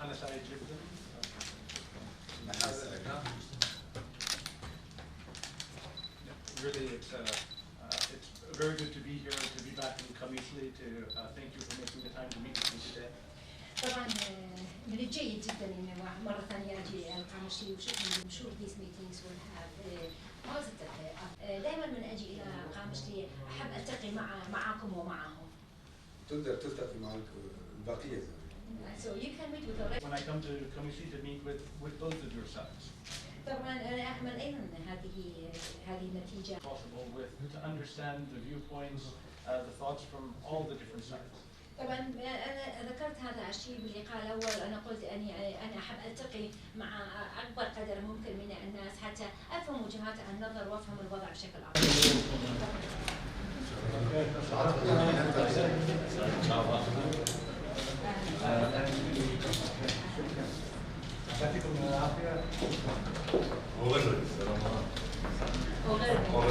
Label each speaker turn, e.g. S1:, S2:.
S1: أنا سعيد جدا بهذا اللقاء. Really, it's very good to be here, to be back in Qamishli, to thank you for making the time to meet with me today.
S2: طبعا من الجيد جدا اني مرة ثانية اجي القامشلي، وشكرا. I'm sure these meetings will have a positive. دائما من اجي الى قامشلي احب التقي معكم ومعهم.
S3: تقدر تلتقي مع البقية.
S2: So you can meet with the rest.
S1: When I come to Qamishli to meet with both of your sides,
S2: طبعا انا امل ايضا هذه النتيجة.
S1: possible with to understand the viewpoints, the thoughts from all the different sides.
S2: طبعا انا ذكرت هذا الشيء باللقاء الاول، انا قلت اني انا احب التقي مع اكبر قدر ممكن من الناس حتى افهم وجهات النظر وافهم الوضع بشكل افضل.